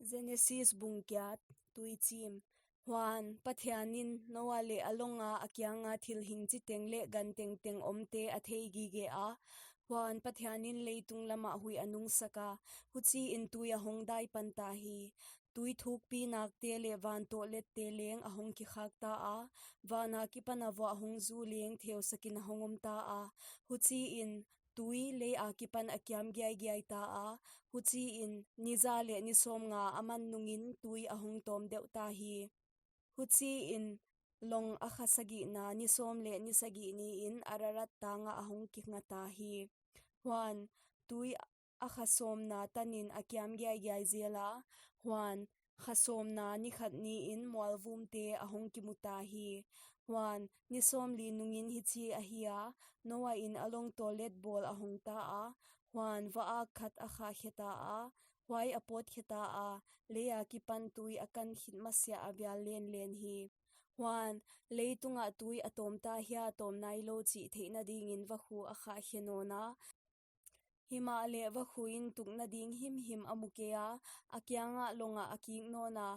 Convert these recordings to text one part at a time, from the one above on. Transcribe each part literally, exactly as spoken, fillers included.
Genesis bung giat, Tuichim. Huan, Pathianin Noa leh a longa a kianga thil hing chiteng leh gan tengteng omte a thei gige a. Huan, Pathianin leitung lamah huih a nungsaka, huchiin tui a hong dai panta hi. Tui thukpi nakte leh van tohlette leng a hong kikhakta a, vana kipana vuah hong zu leng theusakin a hong omta a. Huchiin, tui lei akipan a kiam giaigiaita a, huchiin ni za leh ni sawmnga a man nungin tui a hong tawm deuhta hi. Huchiin long a kha sagihna ni sawm leh ni sagih niin Ararat tangah a hong kingata hi. Huan, tui a kha sawmna tanin a kiam giaigiai zel a, huan, kha sawmna ni khat niin mualvumte a hong kimuta hi. Huan, ni sawmli nungin hichi ahi a, Noain a long tohlet bawl a hongta a, huan, va-ak khat a khahkheta a, huai a pawtkheta a, lei akipan tui a kan khit masiah a vial lenlen hi. Huan, leitungah tui a tawmta hia tawm nailou chih theihna dingin vakhu a khahkhe nawna. Himahleh vakhuin tukna ding himhim a mu kei a, a kiangah longah a kik nawna,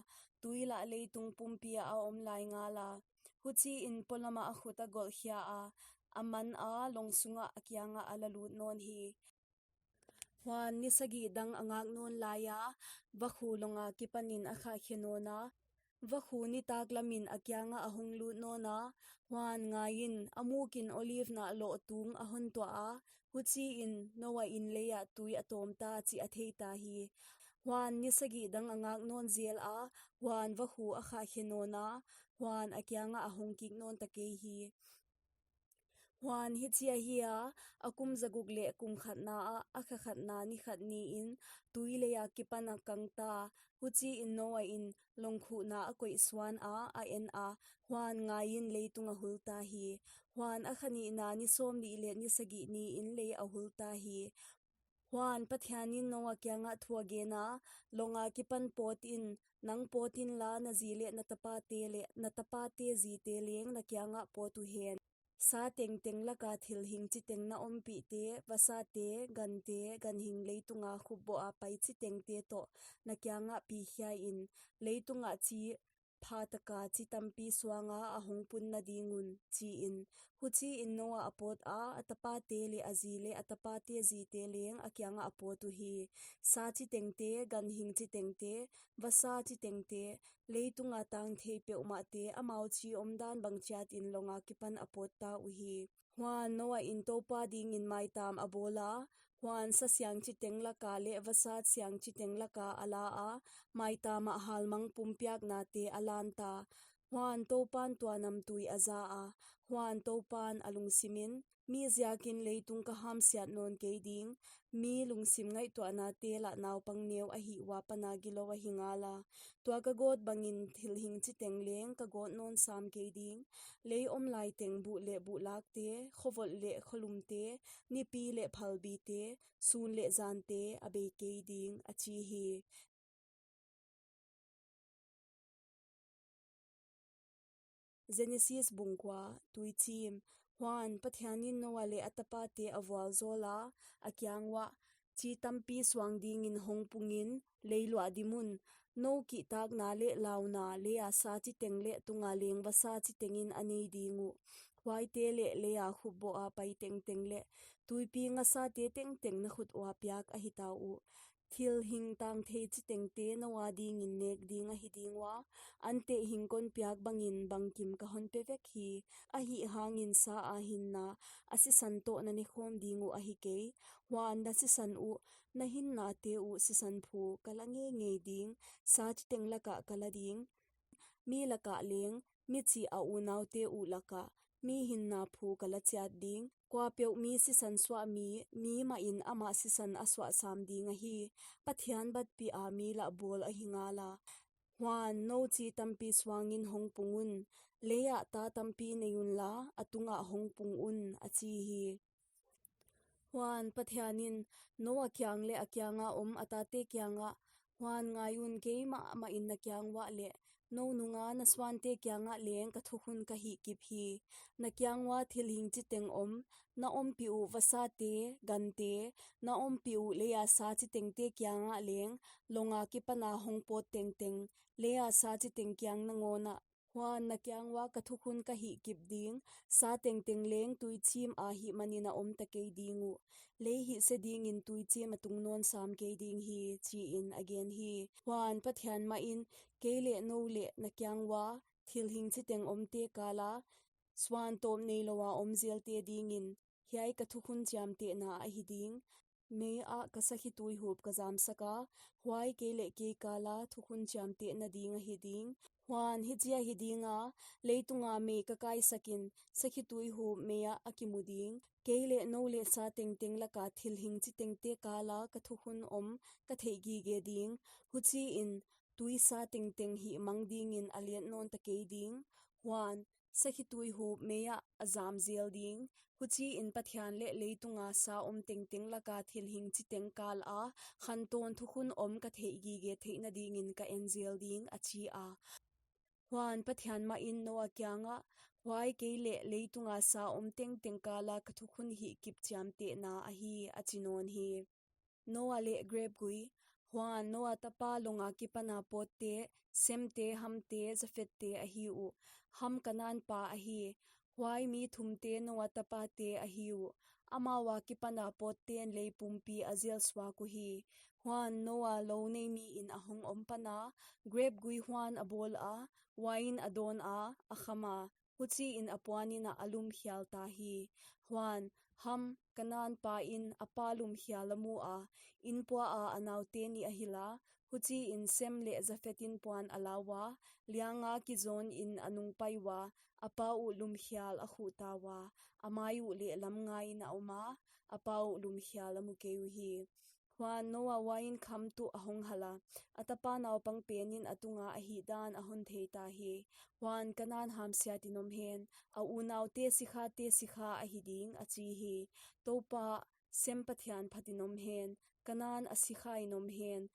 tui lah leitung pumpi ah a om lai ngala. Huchiin polamah a khut a golhkhia a, a mana long sungah a kiangah a la lut nawn hi. Huan, ni sagih dang a ngak nawn laia, vakhu longa kipanin a khahkhe nawna, vakhu nitak lamin a kiangah a hong lut nawna, huan, ngaiin, a mukin Olive nahloh tung a hon tuah a, huchiin Noain leiah tui a tawmta chih a theita hi. Huan, ni sagih dang a ngak nawn zel a, huan, vakhu a khahkhe nawna, huan, a kiangah a hong kik nawnta kei hi. Huan, hichi ahi a, a kum zaguk leh kum khatna ah, a kha khatna ni khat niin, tui lei akipan a kangta, huchiin Noain long khuhna a koih suan a, a en a, huan, ngaiin leitung a hulta hi. Huan, a kha nihna ni sawmnih leh ni sagih niin lei a hulta hi. Huan, Pathianin Noa kiangah thu a gena, longa kipan pawtin, nang pawtin la na zi leh na tapate leh na tapate zite leng na kiangah pawt uhen. Sa tengteng laka thil hing chiteng na ompihte, vasate, gante, ganhing leitunga khupboha pai chitengte toh na kiangah pikhiain, leitungah chi pha taka chi tampi suanga a hong punna ding un, chiin. Huchiin Noa a pawt a, a tapate leh a zi leh a tapate zite leng a kiangah a pawt uhi. Sa chitengte, ganhing chitengte, vasa chitengte, leitunga tang thei peuhmahte, amau chi omdan bang chiatin longa kipan a pawtta uhi. Huan Noain Toupa dingin maitam a bawl a, huan sa siang chiteng laka leh vasa siang chiteng laka a la a, maitamah halmang pumpiaknate a lanta. Huan Toupan tua namtui a za a, huan Toupan a lungsimin, mi ziakin leitung ka hamsiat nawn kei ding, mi lungsim ngaihtuahnate lah naupang neu ahih ua pana gilou ahi ngala. Tua ka gawt bangin thil hing chiteng leng ka gawt nawn sam kei ding, lei omlai teng buh leh buhlakte, khovolh leh kholumte, nipi leh phalbite, sun leh zante a bei kei ding, a chi hi. Genesis bung kua, Tuichim. Huan, Pathianin Noa leh a tapate a vualzawl a, a kiang uah, chi tampi suang dingin hong pungin, lei luah dim un, nou kihtakna leh launa, leia sa chiteng leh tunga leng vasa chitengin a nei ding uh. Huaite leh leia khupboha pai tengteng leh, tuipi ngasate tengteng na khut ua piak ahi ta uh. Thil hing tang thei chitengte nou adingin nek ding ahi ding ua, anteh hing kon piak bangin bangkim ka hon pe vek hi, ahihhangin sa a hinna, a sisan toh na nekhawm ding uh ahi kei, huan na sisan uh, na hinnate uh sisan phu ka la ngeingei ding, sa chiteng lakah ka la ding, mi lakah leng, michih a unaute uh lakah, mi hinna phu ka la chiat ding, kuapeuh mi sisan suah mi, mi mahin amah sisan a suah sam ding ahi, Pathian batpih a mi lah bawl ahi ngala. Huan nou chi tampi suangin hong pung un, leiah ta tampi nei unla, a tungah hong pung un, a chi hi. Huan Pathianin, Noa kiang leh a kianga om a tate kiangah, huan ngai un keimah mahin na kiang uah leh, Nou nunga na suante kiangah leng ka thukhun ka hihkip hi. Na kiang ua thil hing chiteng om, na ompih uh vasate, gante, na ompih uh leia sa chitengte kiangah leng, long akipana hong pawt tengteng, leia sa chiteng kiang nangawnah. Huan na kiang ua ka thukhun ka hihkip ding, sa tengteng leng tuichim a hihmanin a om ta kei ding uh. Lei hihse dingin tuichim a tung nawn sam kei ding hi, chiin a gen hi. Huan Pathian mahin, kei leh nou leh na kiang ua thil hing chiteng omte kala, suan tawp neiloua om zelte dingin, hiai ka thukhun chiamtehna ahi ding. Mei ah ka sakhi tuihup ka zamsaka, huai kei leh kei kala thukhun chiamtehna ding ahi ding. Huan hichi ahi dinga, leitunga mei ka kaisakin, sakhi tuihup mei ah a kimu ding. Kei leh nou leh sa tengteng laka thil hing chitengte kala ka thukhun om ka theihgige ding. Huchiin, tui sa tengteng hihmang dingin a let nawn ta kei ding. Huan, sakhi tuihup mei ah a zam zel ding. Huchiin Pathian leh leitunga sa om tengteng laka thil hing chiteng kala khantawn thukhun om ka theihgige theihna dingin ka en zel ding, a chi a. Huan Pathian mahin Noa kiangah, huai kei leh leitunga sa om tengteng kala ka thukhun hihkip chiamtehna ahi, a chi nawn hi. Noa leh grep gui. Huan Noa tapa long akipana pawtte, Semte, Hamte, Japhette ahi uh. Ham Kanan pa ahi. Huai mi thumte Noa tapate ahi uh. Amau akipana pawtten lei pumpi a zelsuak uhi. Huan Noa lou nei miin a hong om pana, grep gui huan a bawla, uain a dawna, a khama, huchiin a puanin a lumkhialta hi. Huan, Ham, Kanan pain a pa lumkhial a mua, inpuaa a naute nih a hilha, huchiin Sem leh Japhetin puan a laua, lianga kizonin a nungpai ua, a pa uh lumkhial a khuhta ua, a mai uh leh lamngain a oma, a pa uh lumkhial a mu kei uhi. Huan Noa uain kham tuh a hong halha, a tapa naupang penin a tunga a hihdan a hon theita hi. Huan Kanan hamsiatin om hen, a unaute sikhate sikha ahi ding, a chi hi. Toupa, Sem Pathian phatin om hen, Kanan a sikhain om hen.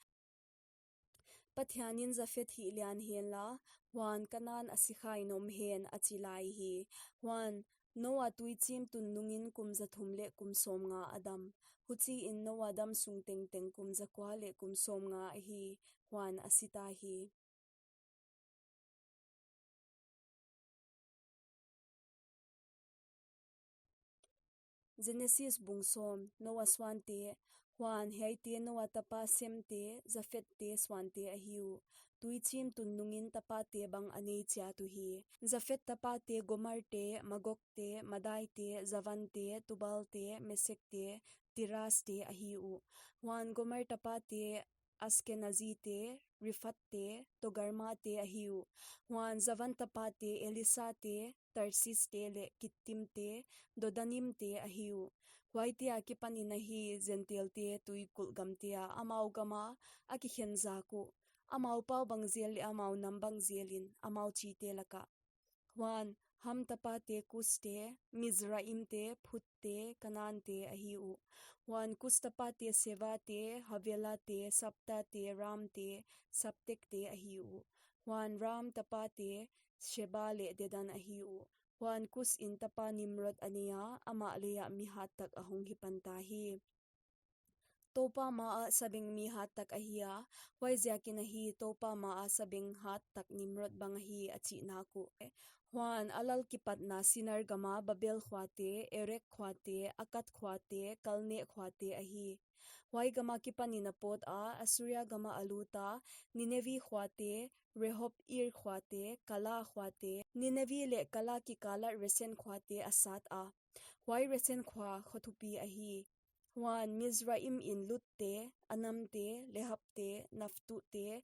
Pathianin Japhet hih lian henla, huan Kanan a sikhain om hen, a chi lai hi. Huan Noa tuichim tun nungin kum zathum leh kum sawmnga a dam. Huchiin Noa dam sung tengteng kum zakua leh kum sawmnga ahi, huan a sita hi. Genesis bung sawm. Noa suante. Huan hiaite Noa tapa Semte, Japhette suante ahi uh. Tuichim tun nungin tapate bang a nei chiat uhi. Japhet tapate Gomerte, Magogte, Madaite, Javante, Tubalte, Mesekte, Tiraste ahi uh. Huan Gomer tapate Askenazite, Rifathte, Togarmate ahi uh. Huan Javan tapate Elisate, Tarsiste leh Kittimte, Dodanimte ahi uh. Huaite akipanin ahi Gentailte tuikulh gamtea amau gama a kikhen zak uh, amau pau bang zel leh amau nam bang zelin amau chite lakah. Huan Ham tapate Kuste, Mizraimte, Phutte, Kanante ahi uh. Huan Kus tapate Sevate, Havelate, Sabtate, Ramte, Sabtekte ahi uh. Huan Ram tapate Sheba leh Dedan ahi uh. Huan Kusin tapa Nimrod a neia, amah leiah mi hattak a hong hi panta hi. Toupa maah sabeng mi hattak ahi a, huaiziakin ahi Toupa maah sabeng hattak Nimrod bang ahi a chih nak uh. Huan a lal kipatna Sinar gama Babel khuate, Erek khuate, Akad khuate, Kalne khuate ahi. Huai gama kipanin a pawta, Assuria gama a luta, Ninevi khuate, Rehob Ir khuate, Kala khuate, Ninevi leh Kala kikalah Resen khuate a sata. Huai Resen khua kho thupi ahi. Huan Mizraimin Lutte, Anamte, Lehabte, Naftuhte,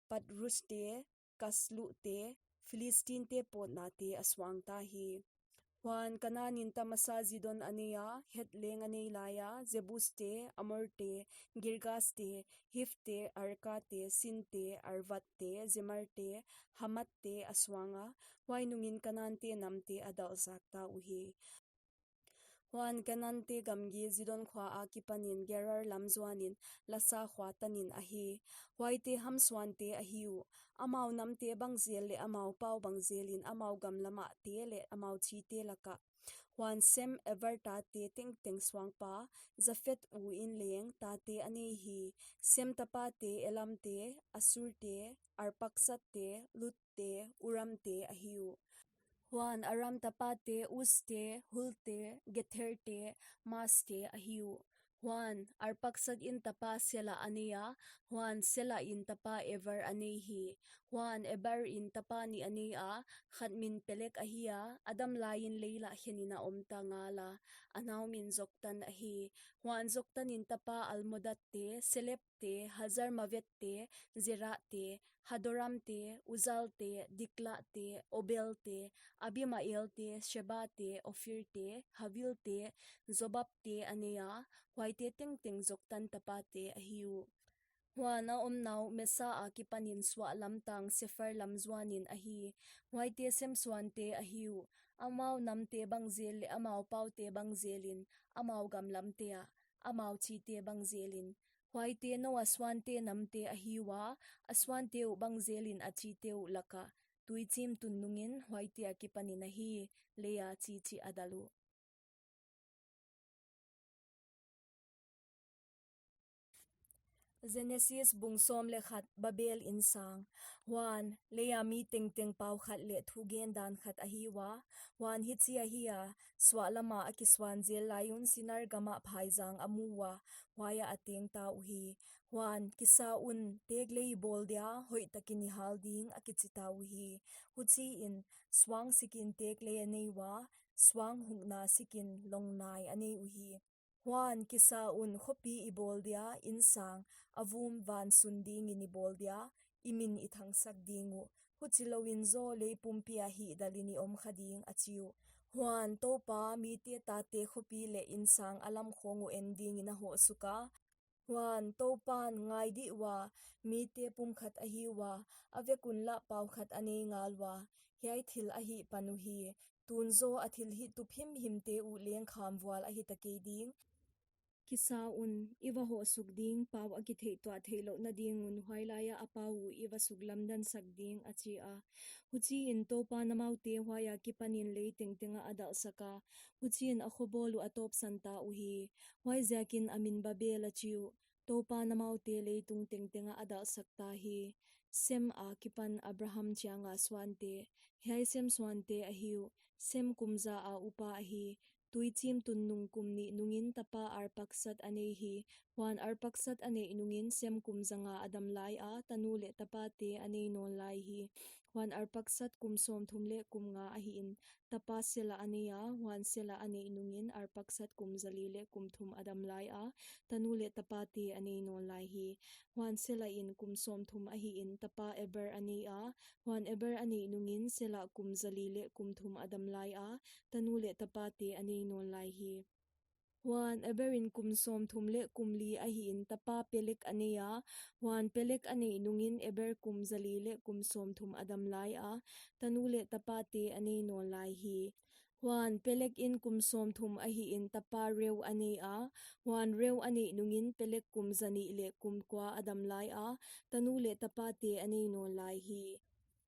Pathruste, Kasluhte, Philistinte pawtnate a suangta hi. Huan Kananin ta masa Zidon a neia, Het leng a nei laia, Jebuste, Amorte, Girgaste, Hivte, Arkate, Sinte, Arvadte, Zemarte, Hamathte a suanga, huai nungin Kanante namte a dalh zakta uhi. Huan Kanante gamgi Zidon khua akipanin Gerar lam zuanin Lasa khua tanin ahi. Huaite Ham suante ahi uh. Amau namte bang zel leh amau pau bang zelin amau gam lamahte leh amau chite lakah. Huan Sem Eber tate tengteng suangpa, Jafet u in leng tate a nei hi. Sem tapate Elamte, Asurte, Arpaksatte, Lutte, Uramte ahi uh. Huan Aram tapate Uzte, Hulte, Getherte, Maste ahi uh. Huan Arpaksad in tapa Sela a nei a, huan Sela in tapa Eber a nei hi. Huan Eber in tapa nih a nei a, khat min Pelek ahi a, a dam laiin lei lah khenin a om ta ngala, a nau min Joktan ahi. Huan Joktan in tapa Almodatte, Selepte, Hazarmavette, Zerahte, Hadoramte, Uzalte, Diklahte, Obelte, Abimaelte, Shebate, Ofirte, Havilte, Jobabte a nei a, huaite tengteng Joktan tapate ahi uh. Huan a omna uh Mesa akipanin suahlam tang Sephar lam zuanin ahi. Huaite Sem suante ahi uh. Amau namte bang zel leh amau paute bang zelin, amau gam lamte ah, amau chite bang zelin. Huaite Noa suante namte ahi ua, a suante uh bang zelin a chite uh lakah, tuichim tun nungin huaite akipanin ahi, leia chichi a dal uh. Genesis bung sawm leh khat, Babel insang. Huan, leia mi tengteng pau khat leh thugen dan khat ahi ua. Huan hichi ahi a, suahlama a kisuan zel lai un Sinar gamah phaizang a mu ua, huaia a teng ta uhi. Huan, kisa un, teklei i bawl dia, hoihtakin i hal ding a kichi ta uhi. Huchiin, suang sikin teklei a nei ua, suang hukna sikin longnai a nei uhi. Huan kisa un khopi i bawl dia, insang, a vum van sun dingin i bawl dia, i min i thangsak ding uh. Huchilouin zaw lei pumpi ah hihdalin i om kha ding a chi uh. Huan Toupa mite tate khopi leh insang a lam khawng uh en dingin a hoh suk a. Huan Toupan ngai dih ua, mite pumkhat ahi ua, a vek un lah pau khat a nei ngal ua, hiai thil a hih pan uhi. Tun zaw a thilhih tup himhimte uh leng kham vual ahi ta kei ding. Kisa un, i va hoh suk ding, pau a kitheih tuah theih louhna ding un, huai laia a pau uh i va suk lamdan sak ding, a chi a. Huchiin Toupan amaute huaia kipanin lei tengteng ah a dalhsak a. Huchiin a khobawl uh a tawpsan ta uhi. Huaiziakin a min Babel a chi uh. Toupan amaute leitung tengteng ah a dalhsak ta hi. Sem akipan Abraham chianga suante. Hiai Sem suante ahi uh. Sem kum za a upa ahi. Tuichim tun nung kum nih nungin tapa Arpaksat a nei hi. Huan Arpaksat a neih nungin Sem kum za nga a dam lai a, tanu leh tapate a nei nawn lai hi. Huan Arpaksat kum sawmthum leh kum nga ahihin, tapa Sela a nei a, huan Sela a neih nungin Arpaksat kum zali leh kum thum a dam lai a, tanu leh tapate a nei nawn lai hi. Huan Sela in kum sawmthum ahihin, tapa Eber a nei a, huan Eber a neih nungin Sela kum zali leh kum thum a dam lai a, tanu leh tapate a nei nawn lai hi. Huan Eber in kum sawmthum leh kum li ahihin, tapa Pelek a nei a, huan Pelek a neih nungin Eber kum zali leh kum sawmthum a dam lai a, tanu leh tapate a nei nawn lai hi. Huan Pelek in kum sawmthum ahihin, tapa Reu a nei a, huan Reu a neih nungin Pelek kum zanih leh kum kua a dam lai a, tanu leh tapate a nei nawn lai hi.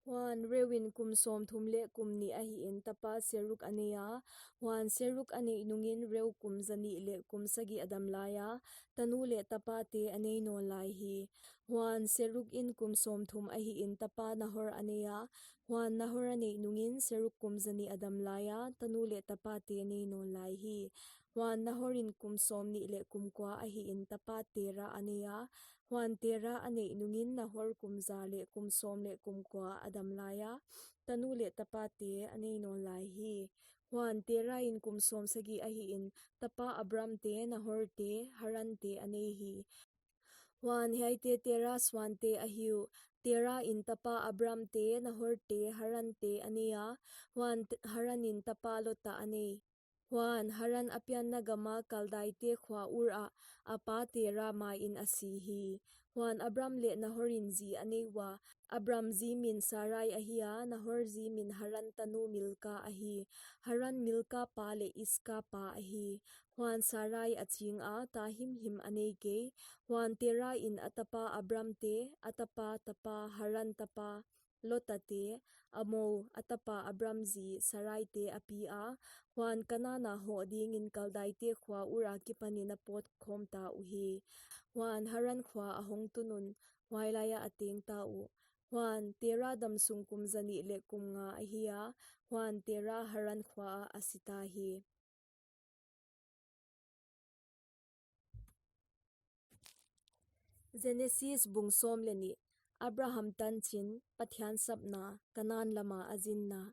Huan Reu in kum sawmthum leh kum nih ahihin, tapa Seruk a nei a, huan Seruk a neih nungin Reu kum zanih leh kum sagih a dam lai a, tanu leh tapate a nei nawn lai hi. Huan Seruk in kum sawmthum ahihin, tapa Nahor a nei a, huan Nahor a neih nungin Seruk kum zanih a dam lai a, tanu leh tapate a nei nawn lai hi. Huan Nahor in kum sawmnih leh kum kua ahihin, tapa Tera a nei a, huan Tera a neih nungin Nahor kum za leh kum sawm leh kum kua a dam lai a, tanu leh tapate a nei nawn lai hi. Huan Tera in kum sawmsagih ahihin, tapa Abramte, Nahorte, Harante a nei hi. Huan hiaite Tera suante ahi uh. Tera in tapa Abramte, Nahorte, Harante a nei a, huan T-, Haran in tapa Lota a nei. Huan, Haran a pianna gama Kaldaite khua Ur ah a pa Tera main a si hi. Huan, Abram leh Nahorin zi a nei ua, Abram zi min Sarai ahi a, Nahor zi min Haran tanu Milka ahi. Haran Milka pa leh Iska pa ahi. Huan, Sarai a ching a, ta himhim a nei kei. Huan, Tera in a tapa Abram te, a tapa tapa Haran tapa Lota te, a mou, a tapa Abram zi Sarai te a pi a. Huan, Kanan a hoh dingin Kaldaite khua Ur akipanin a pawt khawm ta uhi. Huan, Haran khua a hong tun un, huailai ah a teng ta uh. Huan, Tera damsung kum zanih leh kum nga ahi a. Huan, Tera Haran khua ah a si ta hi. Genesis bung sawm leh nih. Abraham tanchin, Pathian sapna, Kanan lama a zinna.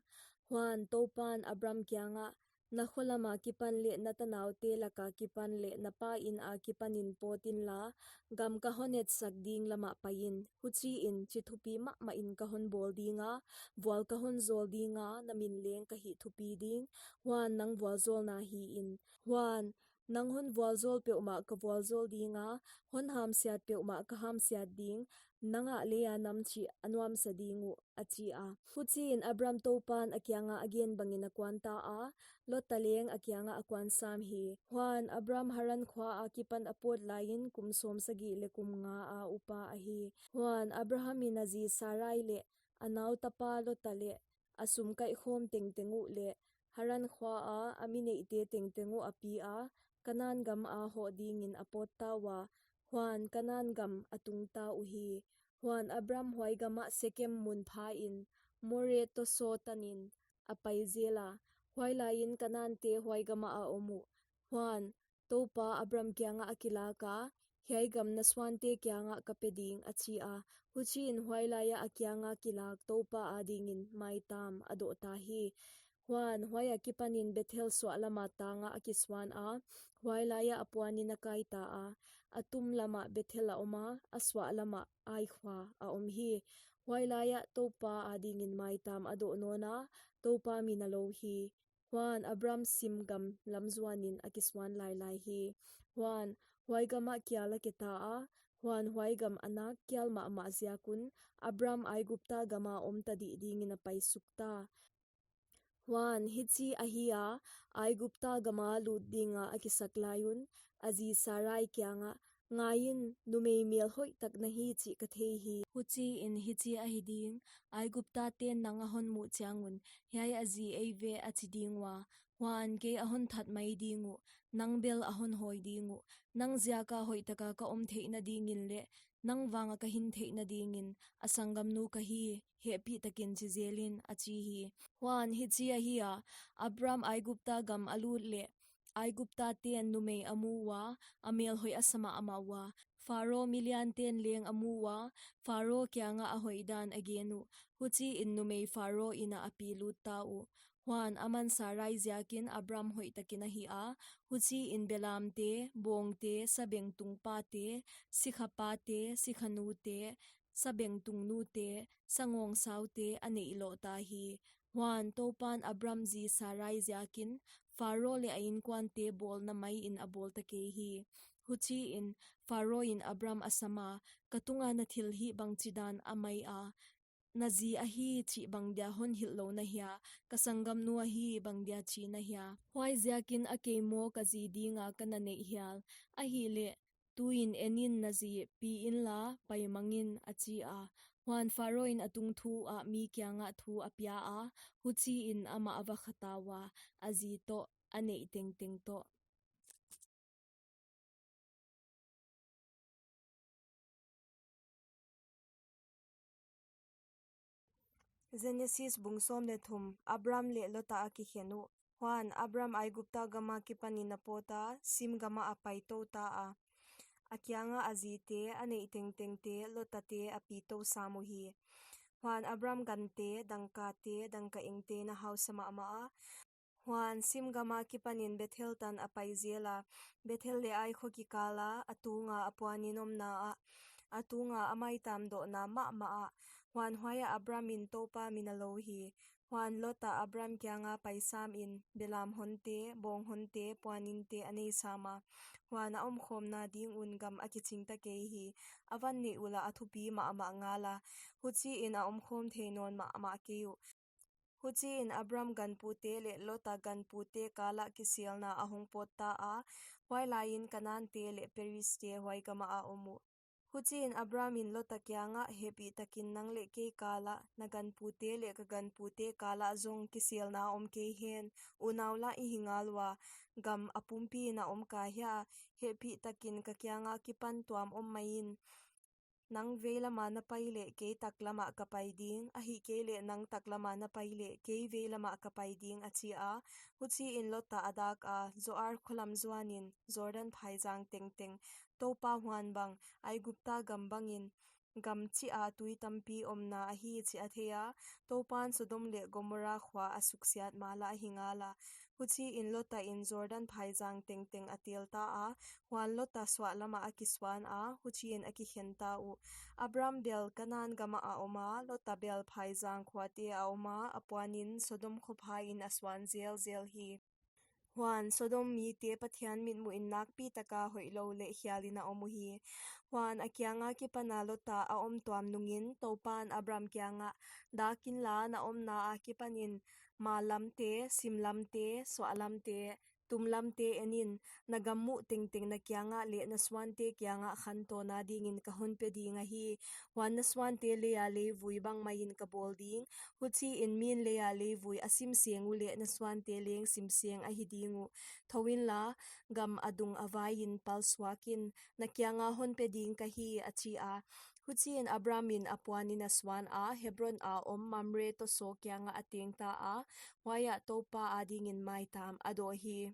Huan, Toupan Abram kiangah, na kho lama kipan leh na tanaute laka kipan leh na pa in akipanin pawt inla, gam ka hon etsak ding lamah pai in. Huchiin, chi thupi mahmahin ka hon bawl dinga, vual ka hon zawl dinga, na min leng ka hih thupi ding. Huan, nang vualzawlna hi in. Huan, nang hon vualzawl peuhmah ka vualzawl dinga, hon hamsiat peuhmah ka hamsiat ding, nang ah leia nam chih a nuamsa ding uh, a chi a. Huchiin Abram Toupan a kiangah a gen bangin a kuan ta a, Lota leng a kiangah a kuan sam hi. Huan, Abram Haran khua akipan a pawt laiin kum sawmsagih leh kum nga a upa ahi. Huan, Abraham in a zi Sarai leh a nau tapa Lota leh a sum kaihkhawm tengteng uh leh Haran khua a a mi neihte tengteng uh a pi a, Kanan gam a hoh dingin a pawt ta ua. Huan, Kanan gam a tung ta uhi. Huan, Abram huai gamah Sekem mun phain, More tosaw tanin a pai zel a. Huailaiin Kanante huai gamah a om uh. Huan, Toupa Abram kiangah a kilak a, hiai gam na suante kiangah ka pe ding, a chi a. Huchiin huailai ah a kianga kilak Toupa adingin maitam a doh ta hi. Huan, huai akipanin Bethel suahlam a tang ah a kisuan a, huailai ah a puanin a kai ta a. A tum lamah Bethel a om a, a suahlam ah Ai khua a om hi. Huailai ah Toupa adingin maitam a doh nawn a, Toupa min a lou hi. Huan, Abram Sim gam lam zuanin a kisuan lailai hi. Huan, huai gamah kial a ke ta a. Huan, huai gam a nak kial mahmah ziak un, Abram Aigupta gama om tadih dingin a pai suk ta. Huan, hichi ahi a, Aigupta gama lut dinga a kisak lai un, a zi Sarai kiangah, Ngaiin, numei mel hoihtak na hi chih ka thei hi. Huchiin hichi ahi ding, Aiguptaten nang a hon muh chiang un, Hiai a zi ei ve, a chi ding ua. Huan, kei a hon that mai ding uh, nang bel a hon hawi ding uh. Nang ziaka hoihtaka ka om theihna dingin leh nang vanga ka hin theihna dingin a sanggamnu ka hi, hehpihtakin chi zelin, a chi hi. Huan, hichi ahi a, Abram Aigupta gam a lut leh Aiguptaten numei a mu ua, a mel hoih a sa mahmah ua. Pharo milianten leng a mu ua, Pharo kiangah a hoihdan a gen uh. Huchiin numei Pharo inn ah a pi lut ta uh. Huan, aman Sarai ziakin Abram hoihtakin a hih a. Huchiin belamte, bawngte, sabengtung pate, sikha pate, sikha nute, sabengtung nute, sangawng saute a neih loh ta hi. Huan, Toupan Abram zi Sarai ziakin, Pharo leh a inkuante bawlna maiin a bawl ta kei hi. Huchiin, Pharo in Abram a sam a, Ka tunga na thilhih bangchidan a mai a, na zi ahi chih bangdia hon hilh lou na hia, ka sanggamnu ahi bangdia chi na hia. Huaiziakin a kei maw ka zi dinga ka na neih hial. Ahihleh, tuin enin na zi pi inla, pai mangin, a chi a. Huan Pharo in a tungthu ah mi kiangah thu a pia a, huchiin amah a va kha ta ua, a zi toh, a neih tengteng toh. Genesis bung sawm leh thum. Abram leh Lota a kikhen uh. Huan, Abram Aigupta gama kipanin a pawt a, Sim gamah a pai tou ta a. A kianga a zite, a neih tengtengte, Lotate a pi tou sam uhi. Huan, Abram gante, dangkate, dangka engte na hausa mahmah a. Huan, Sim gama kipanin Bethel tan a pai zel a, Bethel leh Ai kho kikala, a tunga a puanin omna ah, a tunga a maitam dohna mahmah ah. Huan, huaiah Abram in Toupa min a lou hi. Huan, Lota Abram kianga pai samin, belam honte, bawng honte, puaninte a nei sama; huan, a omkhawmna ding un gam a kichingta kei hi, a van neih ula a thupi mahmah ngala; huchiin a omkhawm thei nawn mahmah kei uh. Huchiin, Abram ganpute leh Lota ganpute kalah kiselna a hongpawtta; huailaiin Kanante leh Perizte huai gamah a om uh. Huchiin, Abramin Lota kiangah, hehpihtakin nang leh kei kalah, na ganpute leh ka ganpute kalah jong kiselna om kei hen; unau lah I hi ngal ua, gam a pumpiin a om ka hia? Hehpihtakin ka kianga kipan tuam om maiin; nang veilama na pai leh kei taklamah ka pai ding, ahihkeileh nang taklama na pai leh kei veilamah ka pai ding, achia. Huchiin, Lota a daka, Zoar kho lam juanin, Jordan phaijang tengteng, Toupa huan bang, Aigupta gam bangin, gam chiha tui tampi omna ahi chih a theia; Toupan Sodom leh Gomorra khua a suksiat ma lah ahi ngala. Huchiin, Lotain Jordan phaijang tengteng a teltaa; huan, Lota suahlamah a kisuana, huchiin a kikhenta uh. Abram bel Kanan gamah a oma, Lota bel phaijang khuate a oma, a puanin Sodom kho phain a suan jeljel hi. Huan, Sodom mite Pathian mitmuhin nakpitaka hoihlou leh khialin a om uhi. Huan, a kianga kipana Lota a om tuam nungin, Toupan Abram kiangah, dak inla, na omna akipanin mal lamte, sim lamte, suah lamte, tum lamte enin; na gam muh tengteng na kiangah leh na suante kiangah khantawna dingin ka honpe ding ahi. Huan, na suante leia leivui bang maiin ka bawl ding; huchiin, min leia leivui a sim seng uleh na suante leng sim seng ahi ding uh. Thou inla, gam a dung a vaiin pal suakin; na kianga honpe ding ka hi, achia. Huchiin, Abramin a puanin a suana, Hebrona om Mamre tosaw kiangah a tengtaa; huaiah Toupa adingin maitam a doh hi.